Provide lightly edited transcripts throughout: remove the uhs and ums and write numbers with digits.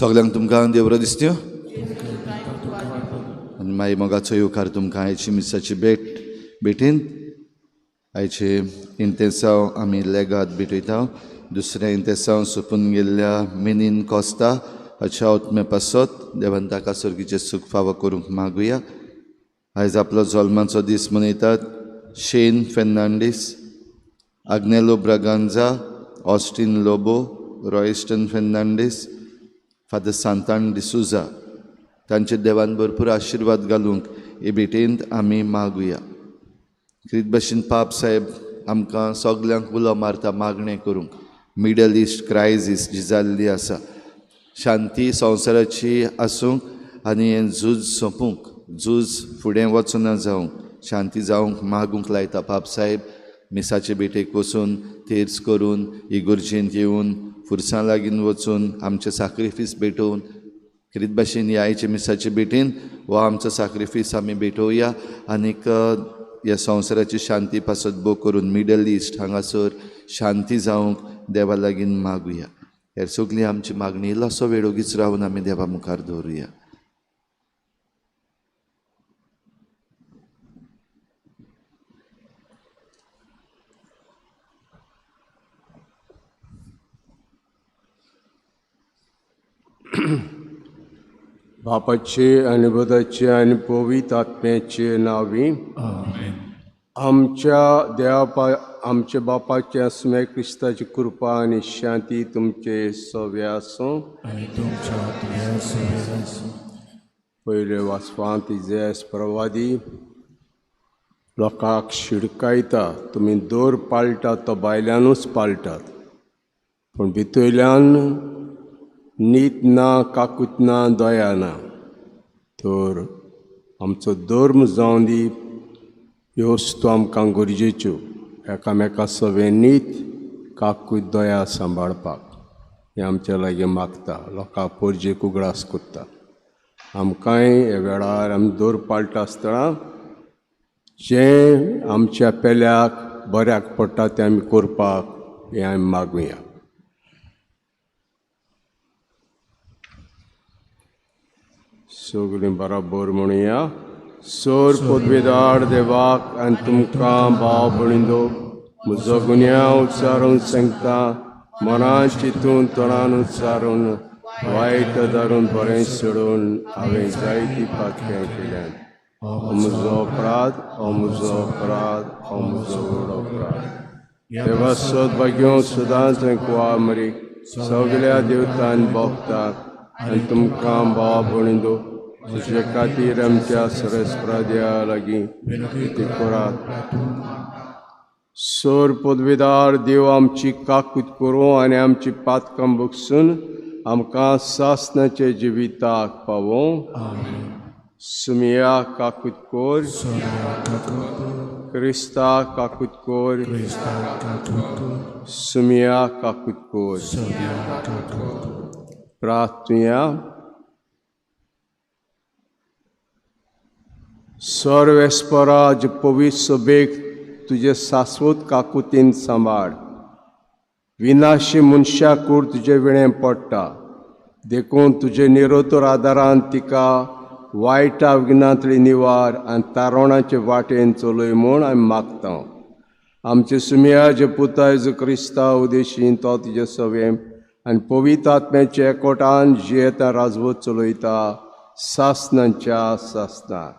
सगळ्यांक तुमकां देवरो दिसत्यो आनी मागीर मोगाचो येवकार तुमकां आयची मिसाची भेट भेटीन आयचे इंतेसांव आमी लेगाद भेटयता. दुसरें इंतेसांव सोंपून गेल्ल्या मिनीन कोस्ता हाच्या आत्मे पासत देवान ताका सर्गीचें सूख फावो करूंक मागुया. आयज आपलो जल्माचो दीस मनयतात Shane Fernandes, Agnelo Braganza, Austin Lobo, Royston Fernandes, Father Santan D'Souza. तांचे देवान भरपूर आशिर्वाद घालूंक हे भेटेंत आमी मागुया. क्रीत भशेन पाप साहेब आमकां सगल्यांक उलो मारता मागणें करूंक. मिडल इस्ट क्रायजीस जी जाल्ली आसा, शांती संवसाराची आसूंक आनी हें झूज सोंपूंक, झूज फुडें वचना जावंक, शांती जावंक मागूंक लायता पाप साहेब. मिसाचे भेटेक वचून तेर्स करून इगुर्जेंत येवन फुरसां लागीं वचून आमचे साक्रिफीस भेटोवन क्रीत भाशेन ह्या आयच्या मिसाचे भेटेन हो आमचो साक्रिफीस आमी भेटोवया आनीक ह्या संवसाराची शांती पासत बो करून मिडल इस्ट हांगासर शांती जावंक देवा लागीं मागुया. हेर सगळी आमची मागणी इल्लोसो वेळ ओगीच रावन आमी देवा मुखार दवरुया. बापाचे आनी बुधाचे आनी पवित्र आत्म्याचे नांवी आमच्या देवा आमच्या बापाचे आसमे क्रिस्ताची कृपा आनी शांती तुमचे सवे आसूं. पयले वाचपांत इजेस प्रवादी लोकांक शिडकायता, तुमी दोर पाळटात तो बायल्यानूच पाळटात, पूण भितरल्यान नीत ना, काकूत ना, दया ना. तर आमचो धर्म जावन दी ह्यो वस्तू आमकां गरजेच्यो, एकामेका सगळें नीत काकूत दया सांबाळपाक हें आमच्या लागीं मागता, लोकां पोरजेक उगडास करता. आमकांय ह्या वेळार आमी दर पाळटा आसतना जें आमच्या पेल्याक बऱ्याक पडटा तें आमी करपाक हें आमी मागुया. सगळीं बराबर म्हणुया. सोर पदवेदार देवाक आनी तुमकां भाव भयणींनो म्हजो गुन्यांव उच्चारून सांगता, मनान चिंतून तोंडान उच्चारून वायट धरून बरें सोडून हांवें जायतीं पातकां केल्यांत. हो म्हजो अपराध, हो म्हजो अपराध, हो म्हजो व्हड अपराध. देवा सदभाग्यो सदांच कुवा मरी सगळ्या देवतान भोगतात आनी तुमकां भाव भयणींनो तुजे खातीर आमच्या सरस्परा लागीं विनंती करात. सोर पदवेदार देव आमची काकूत करूं आनी आमची पातकां बगसून आमकां सासणाचे जिविताक पावों. सुमिया काकूत कोर, क्रिस्ता काकूत कोर, सुमिया काकूत कोर. प्रार्थुया. सर्वेस्पराज पवित्र सभेक तुजे शाश्वत काकुतीन सांबाळ. विनाशी मनशा कूड तुजे विणें पडटा, देखून तुजे निरोतर आदारान तिका वायटा विघ्नांतली निवार आनी तारोणाचे वाटेन चलय म्हूण आमी मागता. आमचे सुमिया जे पुता जेजू क्रिस्ता उदेशीन तो तुजे सवे आनी पवित्र आत्म्याचे एकवटान जियेता राजवत चलयता सासणाच्या सासणाक.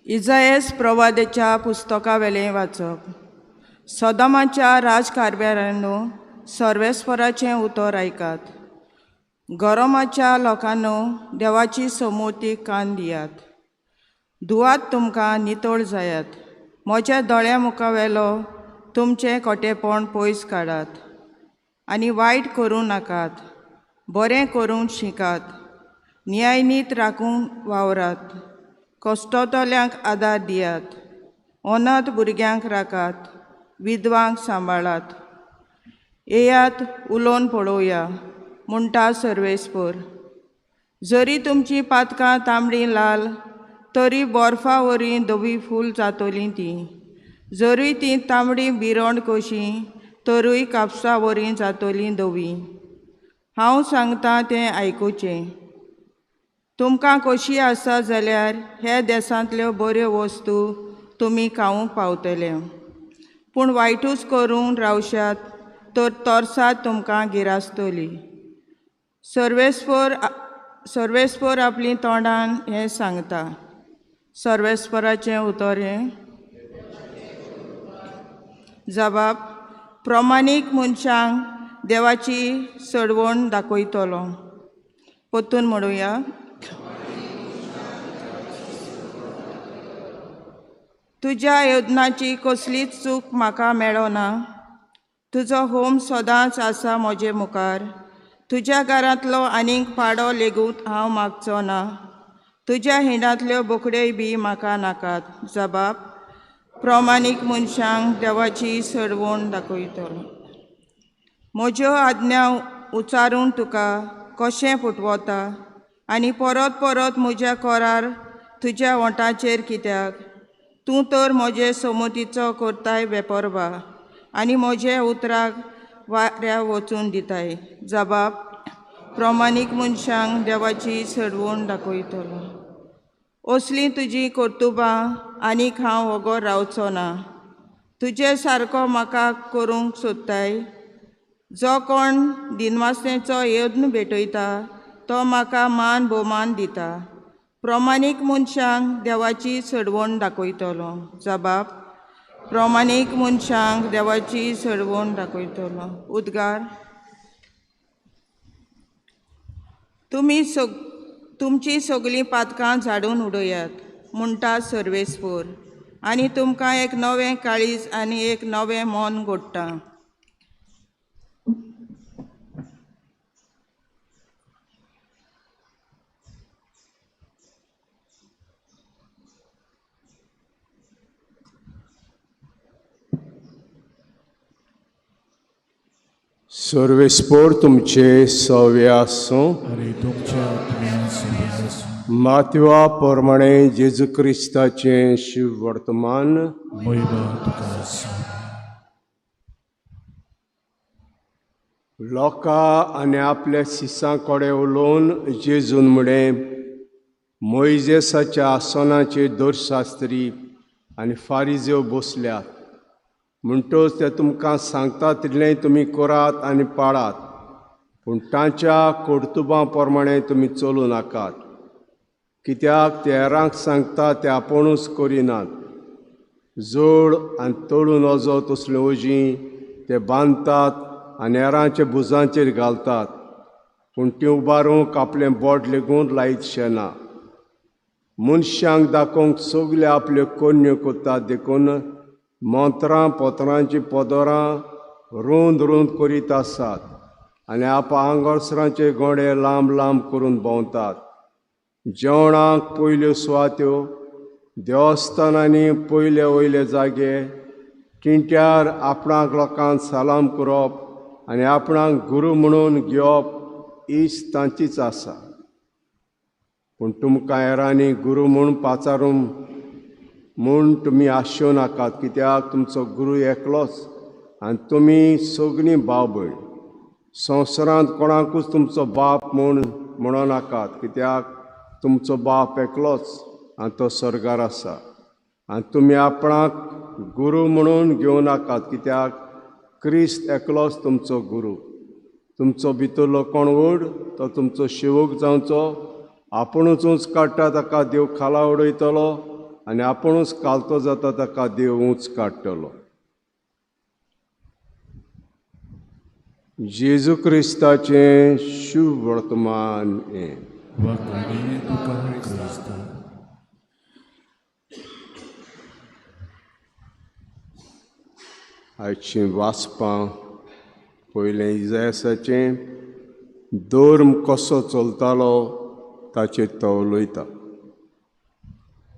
इजायस प्रवादेच्या पुस्तकावेलें वाचप. सदमाच्या राजकारभारांनो सर्वेस्पराचें उतर आयकात. गरोमाच्या लोकांनो देवाची समोती कान दियात. धुवात तुमकां नितळ जायात. म्हज्या दोळ्या मुखावेलो तुमचें खोटेपण पयस काडात आनी वायट करूं नाकात. बरें करूंक शिकात. न्यायनीत राखूंक वावरात. कश्टतल्यांक आदार दियात. अनाथ भुरग्यांक राखात. विधवांक सांबाळात. येयात उलोवन पळोवया म्हणटा सर्वेस्पर. जरी तुमचीं पातकां तांबडी लाल तरी बर्फा वरी धवी फूल जातलीं तीं. जरी तीं तांबडी बिरोंड कशीं तरूय कापसा वरी जातलीं धवी. हांव सांगता तें आयकुचें. तुमकां कशी आसा जाल्यार ह्या देसांतल्यो बऱ्यो वस्तू तुमी खावंक पावतले. पूण वायटूच करूंक रावशात तर तोरसाद तुमकां गिरासतली. सर्वेस्पर सर्वेस्पर आपली तोंडान हें सांगता. सर्वेस्पराचें उतर हें. जबाब प्रमाणीक मनशांक देवाची सडवण दाखयतलो. परतून म्हणुया. तुज्या योजनाची कसलीच चूक म्हाका मेळना. तुजो होम सदांच आसा म्हजे मुखार. तुज्या घरांतलो आनीक पाडो लेगूत हांव मागचो ना. तुज्या हिंडांतल्यो बोकड्योय बी म्हाका नाकात. जबाब प्रमाणीक मनशांक देवाची सडवण दाखयतलो. म्हज्यो आज्ञा उचारून तुका कशें फुटवता आनी परत परत म्हज्या कोरार तुज्या वोंटाचेर कित्याक? तूं तर म्हजे समतीचो करताय बेपर्वा आनी म्हजे उतराक वाऱ्या वचून दिताय. जबाब प्रमाणीक मनशांक देवाची सडवण दाखयतलो. असलीं तुजीं कर्तुबां आनीक हांव वोगो रावचो ना. तुजे सारको म्हाका करूंक सोदताय. जो कोण दिनवासनेचो यत्न भेटयता तो म्हाका मान भोवमान दिता. प्रमाणीक मनशांक देवाची सडवण दाखयतलो. जबाब प्रमाणीक मनशांक देवाची सडवण दाखयतलो. उद्गार. तुमी तुमचीं सगळीं पातकां झाडून उडयात म्हणटा सर्वेस्पर आनी तुमकां एक नवें काळीज आनी एक नवें मन घडटा. सर्वेस्पर तुमचे सवे आसूं. आनी तुमच्या आत्म्या सवें आसूं. मातवा प्रमाणे जेजू क्रिस्ताचें शिव वर्तमान. महिमा तुका आसूं. लोकां आनी आपल्या सिसां कडेन उलोवन जेजून म्हळें, मोयजेसाच्या आसनाचेर दोरशास्त्री आनी फारिजेव बसल्यात. म्हणटच ते तुमकां सांगता तितलें तुमी करात आनी पाळात, पूण तांच्या कर्तुबां प्रमाणें तुमी चलूं नाकात. कित्याक ते हेरांक सांगता ते आपुणूच करिनात. जोड आनी तळून नजो तसल्यो ओजीं ते बांदतात आनी हेरांच्या भुजांचेर घालतात, पूण ती उबारूंक आपलें बोट लेगून लायतशें ना. मनशांक दाखोवंक सगळे आपल्यो कोन्यो करतात देखून मंत्रां पत्रांचीं पदरां रोंद रोंद करीत आसात आनी आप आंगोसरांचे गोडे लांब लांब करून भोंवतात. जेवणाक पयल्यो सुवात्यो, देवस्थानांनी पयले वयले जागे, टिंट्यार आपणाक लोकांक सलाम करप आनी आपणाक गुरू म्हणून घेवप हीच तांचीच आसा. पूण तुमकां हेरांनी गुरू म्हूण पाचारूंक म्हूण तुमी आशेवं नाकात, कित्याक तुमचो गुरू एकलोच आनी तुमी सगळीं भाव भयण. संवसारांत कोणाकूच तुमचो बाप म्हूण म्हणो नाकात, कित्याक तुमचो बाप एकलोच आनी तो स्वर्गार आसा. आनी तुमी आपणाक गुरू म्हणून घेवं नाकात, कित्याक क्रिस्त एकलोच तुमचो गुरू. तुमचो भितरलो कोण व्हड तो तुमचो शेवक जावचो. आपुणूच उंच काडटा ताका देव खाला उडयतलो आनी आपुणूच कालतो जाता ताका देव ऊंच काडटलो. जेजू क्रिस्ताचें शुभ वर्तमान हें. वाखाणे तुका क्रिस्ता. आयचीं वाचपां पयलें इजासाचें धर्म कसो चलतालो ताचेर तो उलयता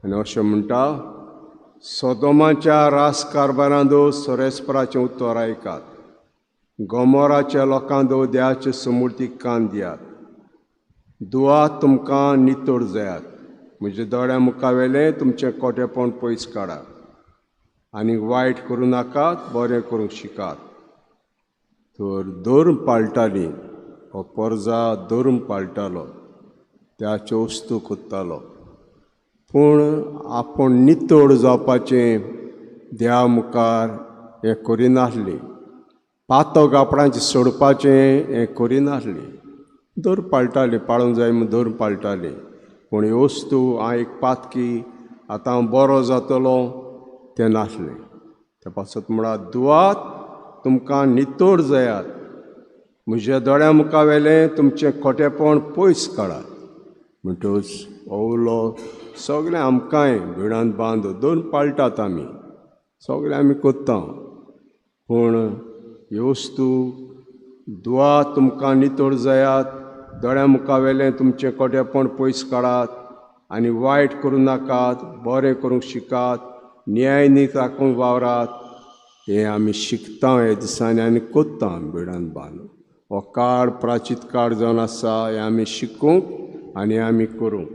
आनी अशें म्हणटा, सोदोमाच्या रास कारभारांदो सोरेस्पराचें उतर आयकात, गोमोराच्या लोकांदो देवाचे समूर्तीक कान दियात, दुआ तुमकां नितळ जायात, म्हज्या दोळ्या मुखावेलें तुमचें कोटेपण पयस काडात आनी वायट करूं नाकात, बरें करूंक शिकात. तर धर्म पाळटाली, हो पोरजा धर्म पाळटालो, त्याच्यो वस्तू कोत्तालो, पूण आपूण नितळ जावपाचें देवा मुखार हें करिनासली, पातो कापडांचें सोडपाचें हें करिनासली. धर्म पाळटाली, पाळूंक जाय म्हूण धर्म पाळटाली, पूण ह्यो वस्तू हांव एक पातकी, आतां हांव बरो जातलो तें नासलें. ते पासत म्हळ्यार दुआत तुमकां नितळ जायात, म्हज्या दोळ्या मुखावेलें तुमचें खोटेपण पयस काडात. म्हणटकच हो उलो सगळें आमकांय भिडान बांद दोन पाळटात आमी, सगळें आमी कोत्ता, पूण ह्यो वस्तू दुआ तुमकां नितळ जायात, दोळ्या मुखावेलें तुमचें खोटेपण पयस काडात आनी वायट करूं नाकात, बरें करूंक शिकात, न्याय नीत राखूंक वावरात. हें आमी शिकता ह्या दिसांनी आनी कोत्ता भिडान बांदून. हो काळ प्राचीत काळ जावन आसा, हें आमी शिकूंक आनी आमी करूंक.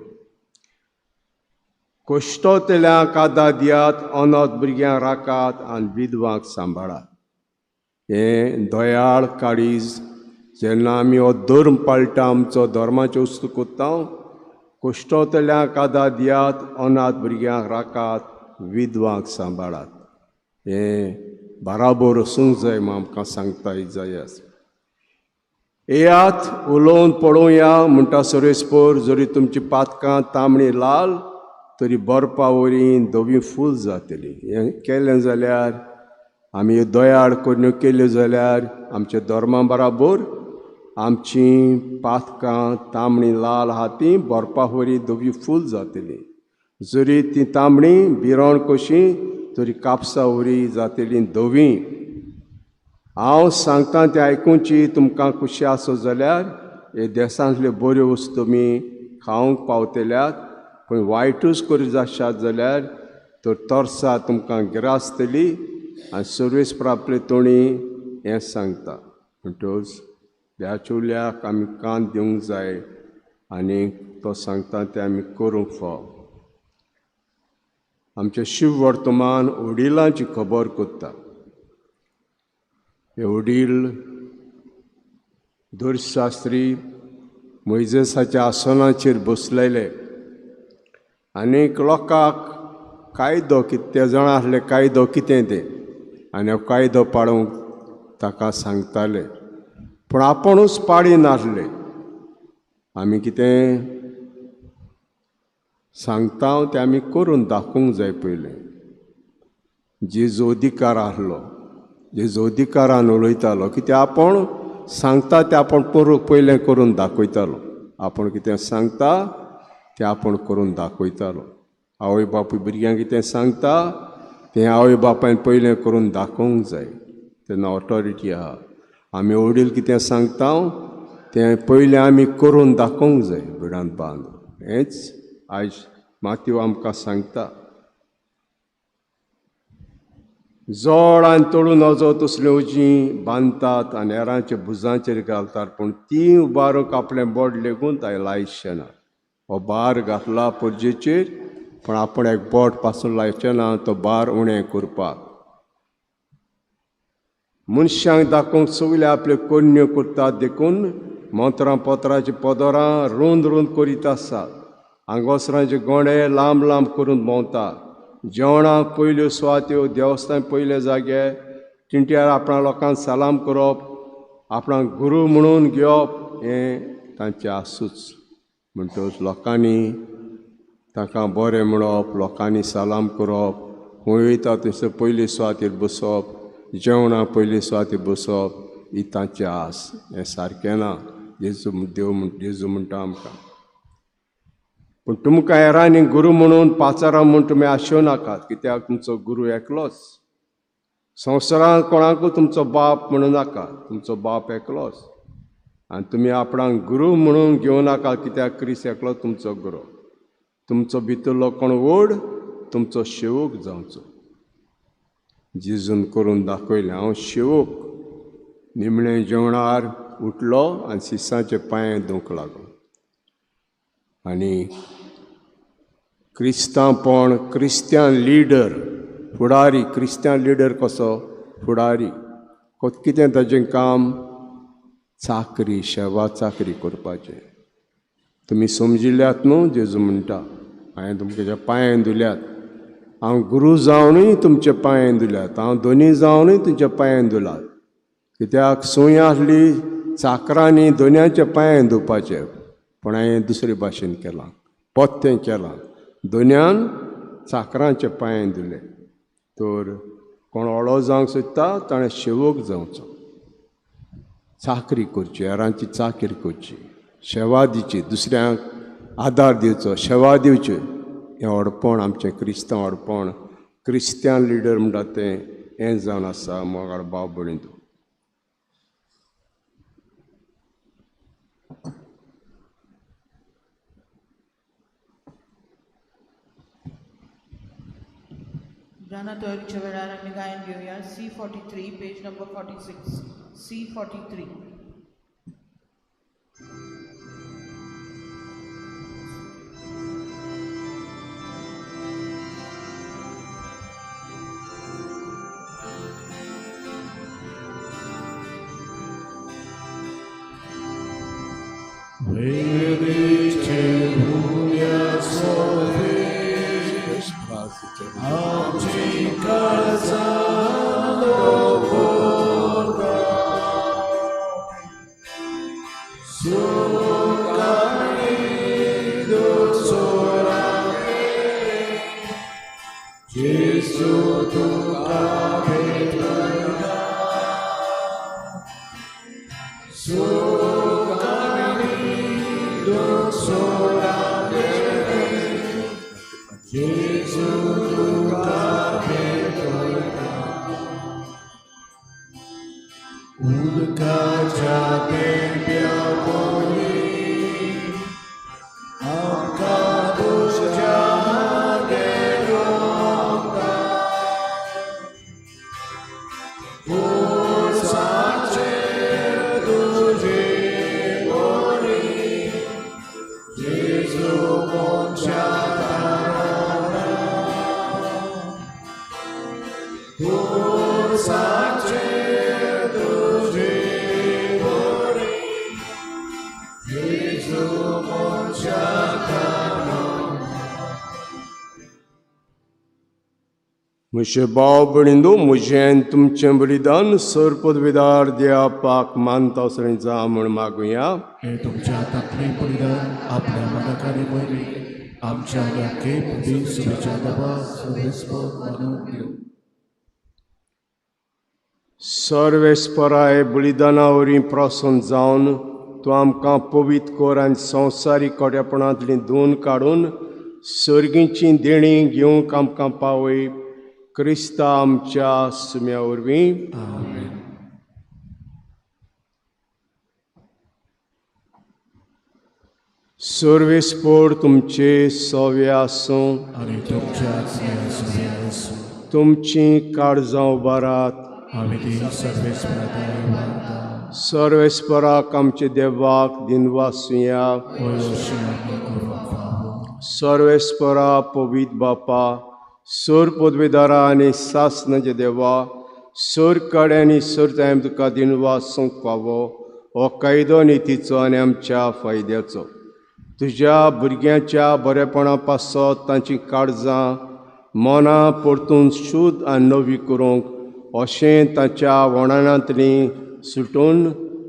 कश्टोतल्यांक आदार दियात, अनाथ भुरग्यांक राखात आनी विधवांक सांबाळात. हें दयाळ काळीज जेन्ना आमी हो धर्म पाळटा, आमचो धर्माच्यो वस्तू कोत्ता, कश्टोतल्यांक आदार दियात, अनाथ भुरग्यांक राखात, विधवांक सांबाळात. हें बराबर वचूंक जाय म्हूण आमकां सांगता इजायास. येयात उलोवन पळोवया म्हणटा सर्वेस्पर, जरी तुमची पातकां तांबडी लाल तरी बर्फा वरी धवी फूल जातली. हें केलें जाल्यार आमी दयाळ करण्यो केल्यो जाल्यार आमच्या धर्मा बराबर आमची पातकां तांबडी लाल आहा ती बर्फा वरी धवी फूल जातली. जरी ती तांबडी बिरोण कशी तरी कापसा वरी जातली धवी. हांव सांगता तें आयकुची तुमकां खुशी आसत जाल्यार हे देसांतल्यो बऱ्यो वस्तू तुमी खावंक पावतल्यात, पूण वायटूच करी जाशात जाल्यार तर तरसा तुमकां गिरासतली आनी सर्वीस प्रापले तोणी हें सांगता. म्हणटकच ह्या उल्याक आमी कान दिवंक जाय आनी तो सांगता तें आमी करूंक फाव. आमचें शिव वर्तमान वडिलांची खबर कोत्ता. हे वडील धर्मशास्त्री मोयजेसाच्या आसनाचेर बसलेले आनीक लोकांक कायदो कितें जाणा आसले, कायदो कितें तें, आनी हो कायदो पाळूंक ताका सांगताले, पूण आपुणूच पाळी नासले. आमी कितें सांगता तें आमी करून दाखोवंक जाय पयलें. जेजू अधिकार आसलो, जेजू अधिकारान उलयतालो, कित्याक आपूण सांगता तें आपूण पयलें करून दाखयतालो. आपूण कितें सांगता तें आपूण करून दाखयतालो. आवय बापूय भुरग्यांक कितें सांगता तें आवय बापायन पयलें करून दाखोवंक जाय, तेन्ना ऑटोरिटी आहा. आमी वडील कितें सांगता तें पयलें आमी करून दाखोवंक जाय भिडांत बांद. हेंच आयज मातयो आमकां सांगता. जोड आनी तोडूं नजो तसल्यो उजी बांदतात आनी हेरांच्या भुजांचेर घालतात, पूण ती उबारूंक आपलें बोट लेगून तांय लायचें ना. हो भार घातला पुरजेचेर, पूण आपूण एक बोट पासून लायचें ना तो भार उणें करपाक. मनशांक दाखोवंक सगळे आपल्यो करण्यो करतात, देखून मंत्रां पत्राचीं पदरां रूंद रूंद करीत आसात, आंगोसरांचे गोंडे लांब लांब करून भोंवतात, जेवणाक पयल्यो सुवात्यो, देवस्थान पयले जागे, तिंट्यार आपणा लोकांक सलाम करप, आपणाक गुरू म्हणून घेवप हें तांचें आसूच. म्हणटकच लोकांनी तांकां बरें म्हणप, लोकांनी सलाम करप, खंय वयता थंयसर पयली सुवातेर बसप, जेवणां पयली सुवातेर बसप, ही तांची आस. हें सारकें ना. जेजू देव जेजू म्हणटा आमकां, पूण तुमकां हेरांनी गुरू म्हणून पाचारां म्हूण तुमी आशेवं नाकात, कित्याक तुमचो गुरू एकलोच. संवसारांत कोणाकूय तुमचो बाप म्हणूं नाका, तुमचो बाप एकलोच. आनी तुमी आपणाक गुरू म्हणून घेवं नाका, कित्याक क्रिस्त एकलो तुमचो गुरू. तुमचो भितरलो कोण व्हड, तुमचो शेवक जावचो. जेजून करून दाखयलें, हांव शेवक. निमणें जेवणार उठलो आनी शिसाचे पांय धुवंक लागलो. आनी क्रिस्तांवपण, क्रिस्त्यान लिडर, फुडारी. क्रिस्त्यान लिडर कसो? फुडारी. कितें ताजें काम? चाकरी, शेवा चाकरी करपाचें. तुमी समजिल्ल्यात न्हू? जेजू म्हणटा, हांवें तुमच्या पांय धुल्यात, हांव गुरू जावनूय तुमचे पांय धुल्यात, हांव दोनी जावनूय तुमचे पांय धुलात. कित्याक सूय आसली चाकरांनी दोनयांचे पांय धुवपाचे, पूण हांवें दुसरे भाशेन केलां, पोत्तें केलां, दोनयान चाकरांचे पांय धुले. तर कोण व्हडलो जावंक सोदता ताणें शेवक जावचो, चाकरी करची, हेरांची चाकरी करची, शेवा दिवची, दुसऱ्यांक आदार दिवचो, शेवा दिवची. हें व्हडपण आमचें क्रिस्तांव व्हडपण, क्रिस्त्यान लिडर म्हणटा तें हें जावन आसा. मोगाळ भाव भयणींनो, जाना तयारीच्या वेळार आमी गायन घेवया. C 43, page number 46, C 43. म्हजे भाव भयणींनो, म्हजें तुमचें बलिदान सर पदवीदार देवाक मानता असलें जा म्हूण मागुया. हे तुमच्या हातांतलें बलिदान आपल्या मनाकानी वयली आमच्या मानून घेवं. सर्वेस्पराय बलिदाना वरवीं प्रसन्न जावन तूं आमकां पवित्र कर आनी संवसारीक कोट्यापणांतली धुवन काडून सर्गीची देणी घेवंक आमकां पावय, क्रिस्ता आमच्या सुम्या वरवीं. सर्वेस्पोर तुमचे सवे आसूं आनी तुमच्या आत्म्या आसूं. तुमची काळजां उबारात. आमी ती सर्वेस्परा वाडटा. सर्वेस्पराक आमचे देवाक दिनवासुया. सर्वेस्परा पवित्र बापा, सोर पदवेदारा आनी सासनाचे देवा, सोर कडे आनी सोर टायम तुका दिनवासूंक फावो हो कायदो नितीचो आनी आमच्या फायद्याचो. तुज्या भुरग्यांच्या बरेपणा पासत तांची काळजां मनां परतून शुद्ध आनी नवी करूंक अशें ताच्या वणानांतली सुटून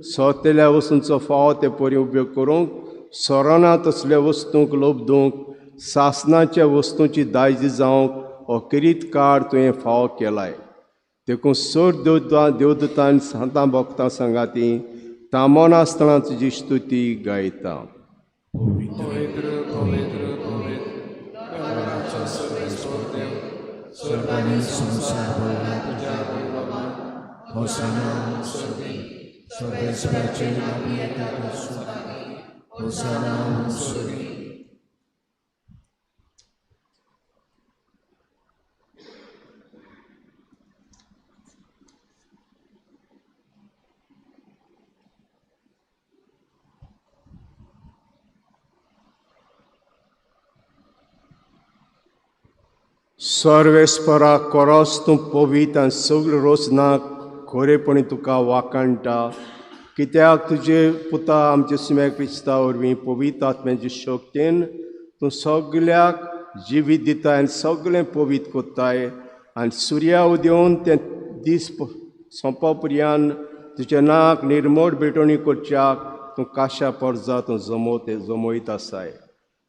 सोतेल्या वस्तूंचो फावो ते परी उपयोग करूंक, सोराना तसल्या वस्तूंक लोब दिवंक सासनाच्या वस्तूंची दायजी जावंक हो किरीत काळ तुवें फावो केलाय. देखून सोर देवदूतान सांतां भक्तां सांगाती तामोनासतना तुजी स्तुती गायता. पवित्र पवित्र पवित्र देवाचो सर्वेस्पर देव, स्वर्ग आनी संवसार भरला तुज्या वैभवान. होसाना स्वर्गी, सर्वेस्पराचे नांवान येता तो सुखागी. होसाना स्वर्गी. सर्वेस्परा कोरोस तूं पवित्र आनी सगळे रोसनाक खरेपणी तुका वाखाणटा, कित्याक तुजे पुता आमचे सुम्या क्रिस्ता वरवीं पवित्र आत्म्याचे शक्तीन तूं सगल्याक जिवीत दिताय आनी सगळें पवित्र कोत्ताय आनी सुर्या उदेवन तें दीस सोंपा पर्यान तुज्या नाक निर्मोड भेटवणी करच्याक तूं काशा परजा तूं जमयत आसाय.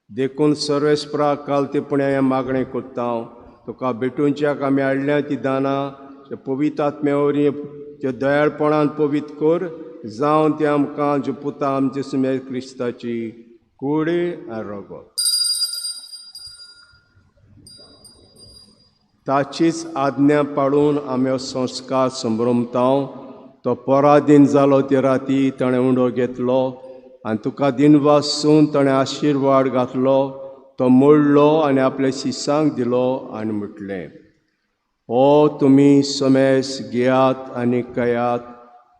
देखून सर्वेस्परा काल ते पुण्या मागणें कोत्ता हांव तुका भेटोवच्याक आमी हाडल्या ती दानां पवित्र आत्म्या वरवीं त्यो दयाळपणान पवित्र कर, जावन ते आमकां ज्यो पुता आमचे सुम्या क्रिस्ताची कूड आनी रगत ताचीच आज्ञा पाळून आमी हो संस्कार संभ्रमता. तो पराधीन जालो ते राती ताणें उंडो घेतलो आनी तुका दिनवासून ताणें आशिर्वाद घातलो, तो मोडलो आनी आपल्या शिसांक दिलो आनी म्हटलें, ओ तुमी समेस घेयात आनी कयात,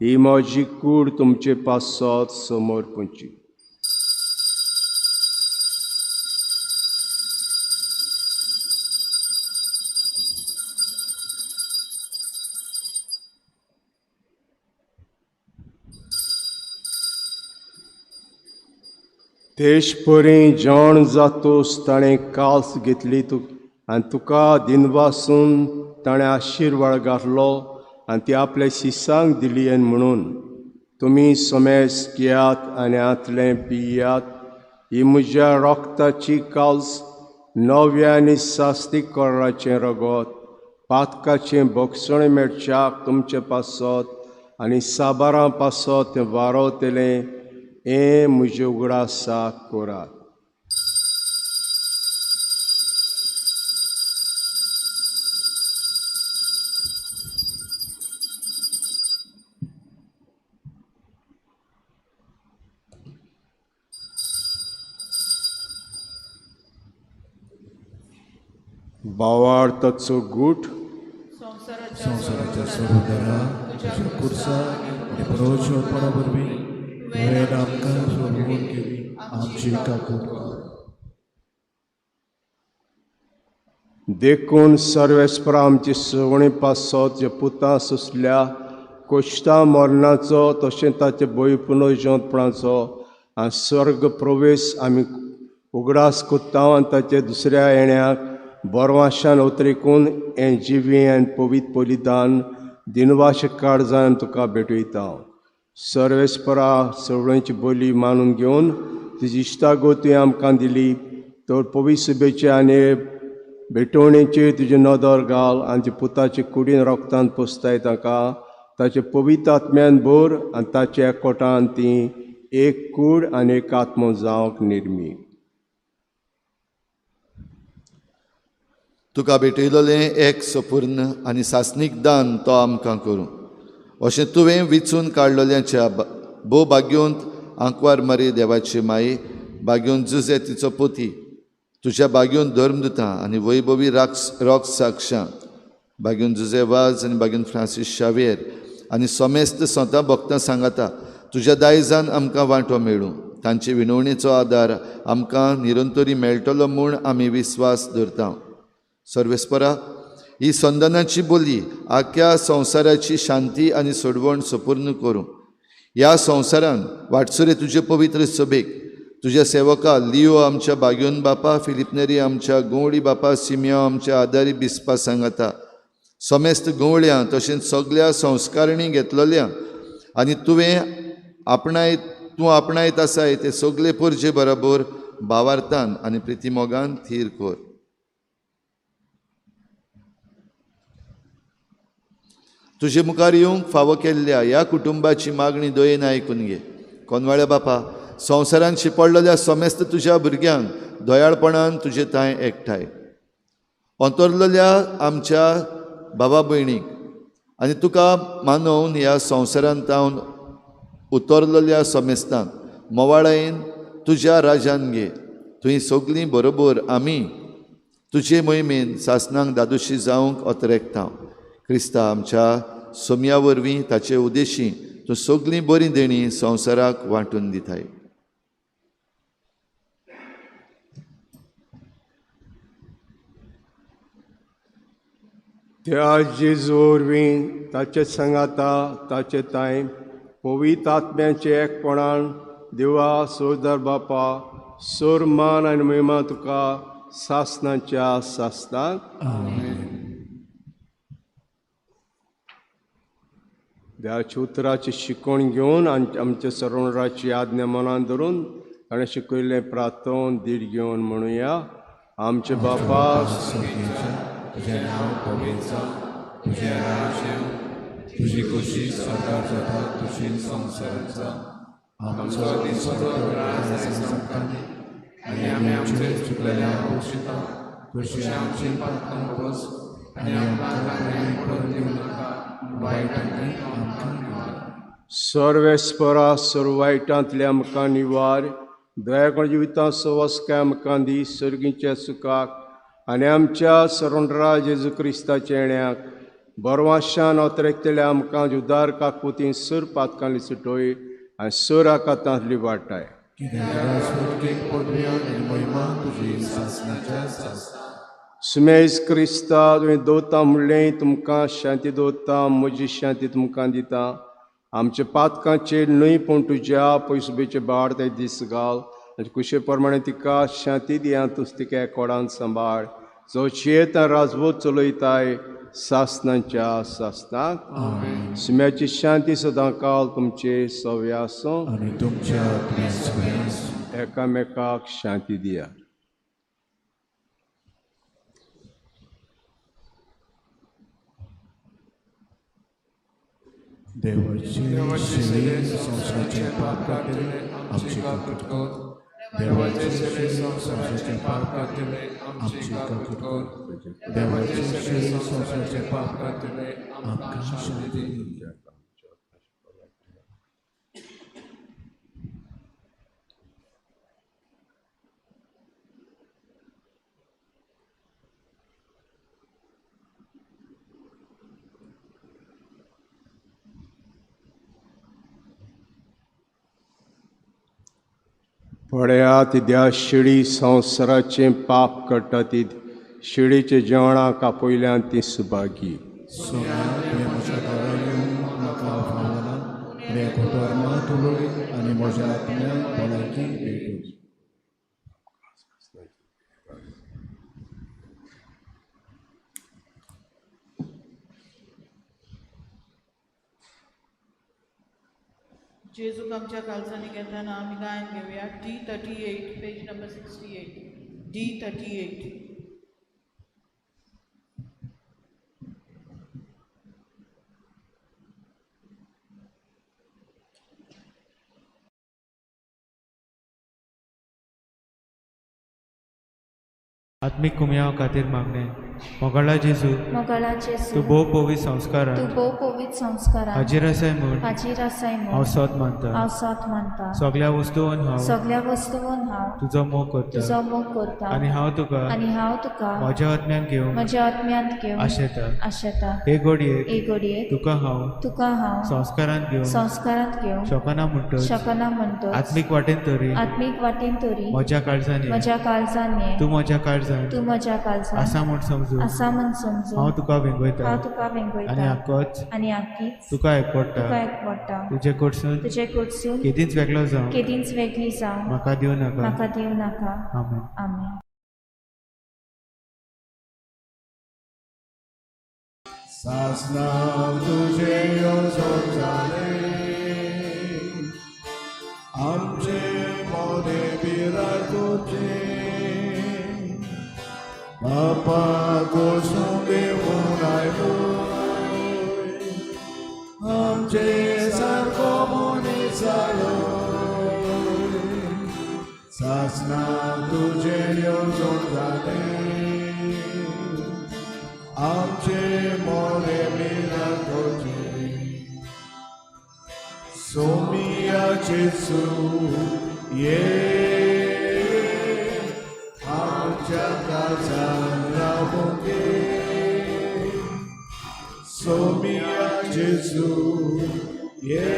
ही म्हजी कूड तुमचे पासत समर्पणची. तेशपरी जेवण जातोस ताणें काल्स घेतली आनी तुका दिनवासून ताणें आशिर्वाद घातलो आनी ती आपल्या शिसांक दिली आनी म्हणून तुमी समेस घेयात आनी हांतलें पियात, ही म्हज्या रक्ताची काल्स नव्या आनी सास्तीक कोराचें रगत पातकाचें भोगसणें मेळच्याक तुमचे पासत आनी साबारां पासत तें वारवतलें, हें म्हजें उगडासाक करात. भावार्थाचो गूट संवसाराच्या सर्वदरा तुज्या कुर्सा आनी प्रवचनपणा वरवीं तुवें आमकां सोडवून केली आमची काकूट. देखून सर्वेस्परा आमची सवणी पासत जे पुतां सोंसल्या कोश्टा मरणाचो तशें ताचे भंय पुनर्जिवंतपणाचो आनी स्वर्ग प्रवेश आमी उगडास कोत्ता आनी ताचे दुसऱ्या येण्याक बरवाशान उतरेकून हें जिवीं आनी पवित्र बलिदान दिनवाश काळजान तुका भेटयता. सर्वेस्परा सवळ्यांची बोली मानून घेवन तुजी इश्टागत तुवें आमकां दिली तर पवित्र सुबेचे आनी भेटवणेचेर तुजी नदर घाल आनी पुताचे कुडीन रोगतान पोसताय ताका ताचे पवित्र आत्म्यान भर आनी ताच्या एकवटान ती एक कूड आनी एक आत्मो जावंक निर्मी. तुका भेटयलोलें एक सपूर्ण आनी सासणीक दान तो आमकां करूं अशें तुवें विचून काडलोल्याच्या भोव भाग्योंत आंकवार मारी देवाची माई भाग्योन जुजे तिचो पोती तुज्या भाग्योन धर्म दिता आनी वैभवी रोग साक्षां भाग्योन जुजे वाज आनी भाग्योन फ्रांसीस शावेर आनी समेस्त स्वता भक्तां सांगाता तुज्या दायजान आमकां वांटो मेळूं, तांचे विनवणेचो आदार आमकां निरंतरी मेळटलो म्हूण आमी विस्वास दवरता. सर्वेस्परा ही संदनाची बोली आख्या संवसाराची शांती आनी सोडवण सपूर्ण करूं. ह्या संवसारान वाटसुरे तुजे पवित्र सभेक तुज्या सेवका लियो आमच्या भाग्योन बापा, फिलिपनेरी आमच्या गंवळी बापा, सिमियो आमच्या आदारी बिस्पा सांगाता समेस्त गंवळ्यां तशेंच सगल्या संस्कारणी घेतलेल्या आनी तुवें आपणायत तूं आपणायत आसाय ते सगळे परजे बराबर भावार्थान आनी प्रितीमोगान थीर कर. तुजे मुखार येवंक फावो केल्ल्या ह्या कुटुंबाची मागणी दयेन आयकून घे. कोनवाळ्या बापा, संवसारान शिपडलेल्या समेस्त तुज्या भुरग्यांक दयाळपणान तुजे तांय एकठांय अंतरलेल्या आमच्या बाबा भयणीक आनी तुका मानोवन ह्या संवसारांत तावन उतरलेल्या समेस्तांक मोवाळायेन तुज्या राजान घे. तुवें सगळीं बरोबर आमी तुजे मोहिमेन सासणांक दादोशी जावंक अतरेकता. क्रिस्ता आमच्या सोमया वरवीं ताचे उद्देशी तूं सगळीं बरीं देणीं संवसाराक वांटून दिताय. त्या जेजू वरवीं ताचे सांगाता ताचे तांय पवित्र आत्म्याचे एकपणान देवा सोदर बापा सोर मान आनी महिमा तुका सासणाच्या सासणाक. देवाच्या उतराची शिकवण घेवन आनी आमच्या सरोवराची आज्ञा मनान धरून ताणें शिकयल्लें प्रार्थन धीर घेवन म्हणुया. आमचे बापा, तुझें नांव पवित्र जावं, तुजें राज्य येवं, तुजी खोशी स्वर्गार जाता तशी संवसारांत जावं. आमचो दिसाचो ग्रास आयज आमकां दी आनी आमी आमचे चुकलेल्यांक बक्षिता तशी आमची पातकां बस आनी आमकां कांय पडून दिवं नाका, वायटांतली आमकां निवार. सर्वेस्परा सर्व वायटांतले आमकां निवार, दयाकण जिवितांत सवस्काय आमकां दी, सर्गीच्या सुखाक आनी आमच्या सरोंडरा जेजू क्रिस्ताच्या येण्याक बरवाशान अतरेकतल्या आमकां उदार काकुती सुर पातकांली सुटोय आनी सुर आकातांतली वाटाय. सुमेज क्रिस्ता तुवें दवरता म्हणलें तुमकां शांती दवरता, म्हजी शांती तुमकां दिता. आमच्या पातकांचेर न्हय पूण तुज्या पयसुबेचे बाड ते दीस घाल आनी कुशे प्रमाणे तिका शांती दिया. तूं तिका एकोडान सांबाळ जो शेत राजवत चलयताय सासणाच्या सासणाक. सुम्याची शांती सदां काल तुमचे सवे आसूं आनी तुमच्या आत्म्याक. एकामेकाक शांती दिया. देवाचे सेवेन संवसाराचें पाप काडटले आमची काकूट कर. देवाचे सेवेन संवसाराचें पाप काडटले आमची काकूट कर. देवाचे सेवेन संवसाराचें पाप काडटले आमकां शांती दी. पळयात त्या शिडी संवसाराचें पाप करता ती शिडीचे जेवणाक आपयल्यान ती सुभागी. सोम्या, तुवें म्हज्या घरा येवंक म्हाका फावना, तुवें कोतर मात उलय आनी म्हज्या आत्म्याक भलायकी भेटूं. जेजूक आमच्या काळजांनी घेतना आमी गायन घेवया. D38 page number 68. D38. आत्मीक कुमयाव खातीर मागणें. मोगाळा जेजू, मोगाळा जेजू, तूं भोव पवित्र संस्कारान, तूं भोव पवित्र संस्कारान हाजीर आसाय म्हूण, हाजीर आसाय म्हूण हांव सोद मानता, हांव सोद मानता. सगळ्या वस्तून हांव, सगळ्या वस्तून हांव तुजो मोग करता, तुजो मोग करता. आनी हांव तुका, आनी हांव तुका म्हज्या आत्म्यान घेवंक, म्हज्या आत्म्यांत घेवंक आशेता, आशेता. हे घडयेक, हे घडयेक तुका हांव, तुका हांव संस्कारांत घेवंक, संस्कारांत घेवंक शकना म्हणटच, शकना म्हणटच आत्मीक वाटेन तरी, आत्मीक वाटेन तरी म्हज्या काळजान, म्हज्या काळजान ये, तूं म्हज्या काळजान, तूं म्हज्या काळजान आसा म्हूण समजून, आसा म्हूण समजून हांव तुका वेंगयता, हांव तुका वेंगयता. आनी आकोच, आनी आकीच तुका एकवडटा, तुका एकवडटा. तुजे कडसून, तुजे कडसून केदींच वेगळो जावं, केदींच वेगळी जावं म्हाका दिवं नाका, म्हाका दिवं नाका. आमेन. आमेन. सासणाक तुजें योजन जालें, आमचे मोदें पिराय तुजें. बापा कोसून देवून आयलो आमचे सारको मनीस जालो सासना तुजें येवजण जालें आमचे मोरे मिराकोचे सोमिया जेसू ये आमच्या काळजान रावूंक ये सोमिया जेसू ये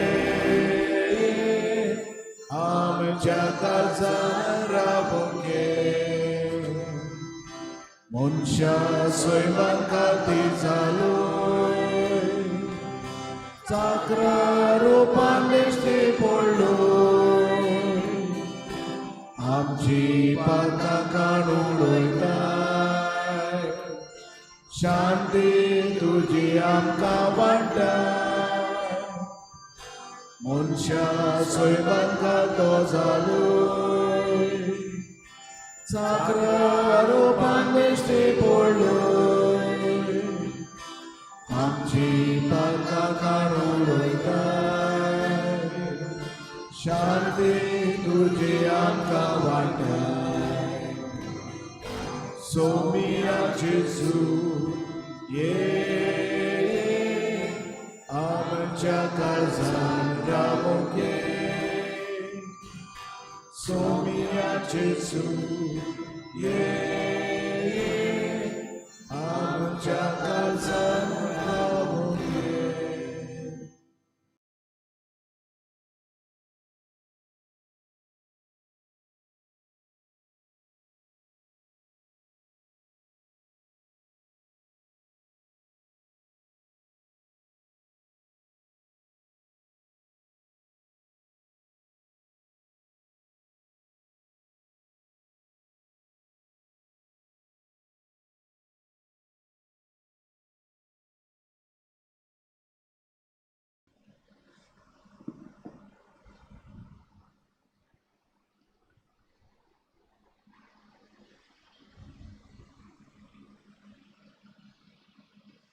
आमच्या काळजान रावूंक ये मनशा सैमा खातीर जालो चाकरा रुपान दिश्टी पडलो आमची पातां काडून उडयताय शांती तुजी आमकां वांट्टाय मनशा सैमान खातो जालो चाकरा रुपान दिश्टी पडलो आमची पातां काडून उडयताय शांती तुजी आमकां वांट्टाय सोमिया जेसू ये आमच्या काळजान रावूंक ये सोमिया जेसू ये आमच्या काळजान रावूंक ये.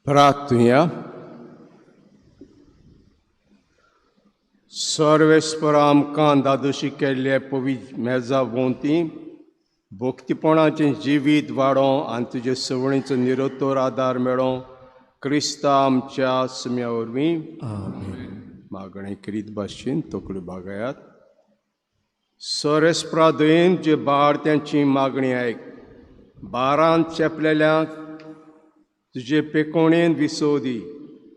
प्रार्थुया. सर्वेस्पर आमकां दादोशी केल्ले पवित्र मेजा भोंवती भक्तीपणाचें जिवीत वाडों आनी तुजे सवणीचो निरोतर आदार मेळो क्रिस्ता आमच्या सुम्या वरवीं. मागणें करीत भाशेन तकल्यो बागयात. सर्वेस्परा दयेन जे बाळत्यांची मागणी आयक बारान चेपलेल्यांक तुजे पेकोणेन विसव दी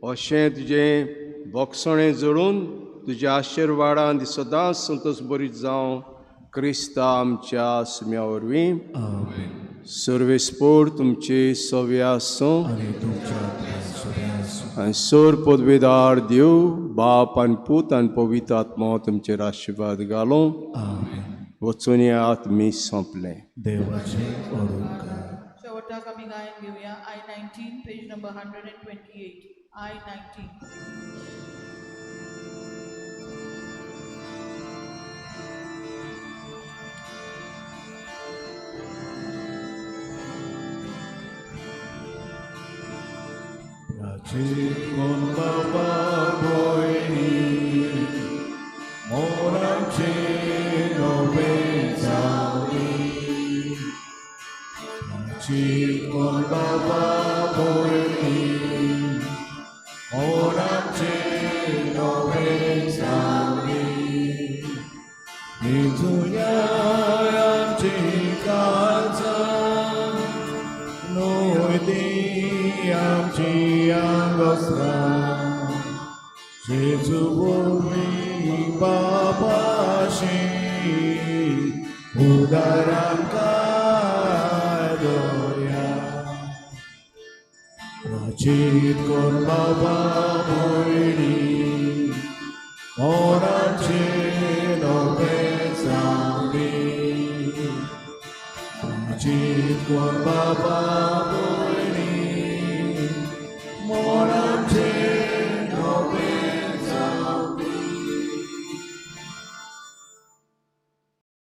अशें तुजें बोगसणें जोडून तुज्या आशिर्वाडान सदांच संतोश बरीत जावं क्रिस्ता आमच्या सुम्या वरवीं. सर्वेस्पोर तुमचे सव्या आसूं आनी सोर पदवेदार देव बाप आनी पूत आनी पवित्र आत्मा तुमचेर आशिर्वाद घालूं. वचून येयात मीस सोंपलें. देवाचें उपकार. शेवटाक आमी गायन घेवया I-19 page number 128 I-19. प्राचीन कोण बाबा भयणी मोरांचे नवे जावनी प्राचीन कोण बाबा भयणी मोरांचे नवे जावनी निजुया आमची काळजां न्हय ती आमची आंगवस्त्रां जेजू वरवीं बापाशी उदार आमकां दया. प्राचीन कोण बाबा भयणी मोरांचे नवे जावनी प्राचीन कोण बाबा भयणी मोरांचे